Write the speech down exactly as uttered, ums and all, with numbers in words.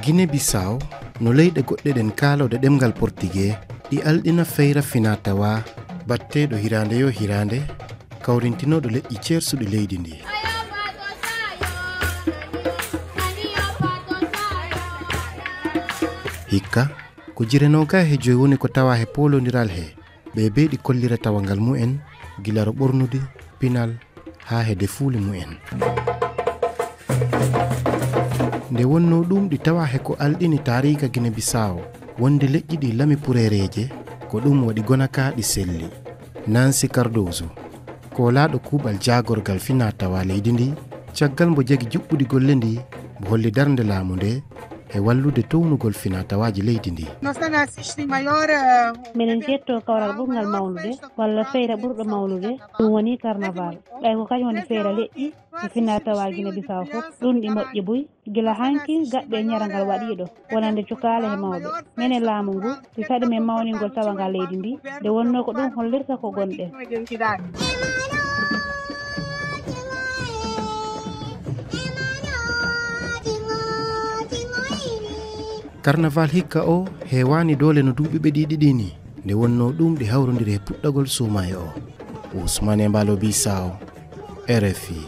Gine Bisaw no leyɗe goɗɗe ɗen kaalooɗe ɗemngal Portugee ɗi alɗina feyra finaa-tawaa batteeɗo hiraande yoo hiraande, kawrintinooɗo leƴƴi ceersuɗi leydi ndii. Hikka, ko jire noogaay he joy woni ko tawaa he poolondiral hee, ɓe beeɗi kollira tawangal mumen, gila ro ɓornudi, pinal, haa he defuuli mumen. Nde wonnoo ɗum ɗi tawaa he ko alɗini taariika Gine Bisaw, wonde leƴƴi ɗi lami pureereeje, ko ɗum waɗi gona kaa ɗi selli. Nancy Cardoso, koolaaɗo kuuɓal jaagorgal finaa-tawaa leydi ndii, caggal mbo jagi juɓɓudi golle ndii, mbo holli darnde laamu ndee e wallude townugol finaa-tawaaji leydi ndii. Menen ceettoo kawral ɓurngal mawnude, walla feyre ɓurɗo mawnude, ɗum woni karnaval. Ɓay ko kañum woni feyre leƴƴi e finaa-tawaa Gine Bisaw fof, ɗum ɗi moƴƴi buy. Gila hanki gaɓɓe e ñarangal waɗiiɗo, wonande cukaale e mawɓe. Menen laamu ngu, si saɗi men mawningol tawangal leydi ndi, nde wonnoo ko ɗum hollirta ko gonɗen. Karnaval hikka o heewaani doole no duuɓi ɓe ɗiɗi ɗi ni, nde wonnoo ɗum ɗi hawrondiri e puɗɗagol suumaye o. Ousmane Embalo Bisaw, R F I.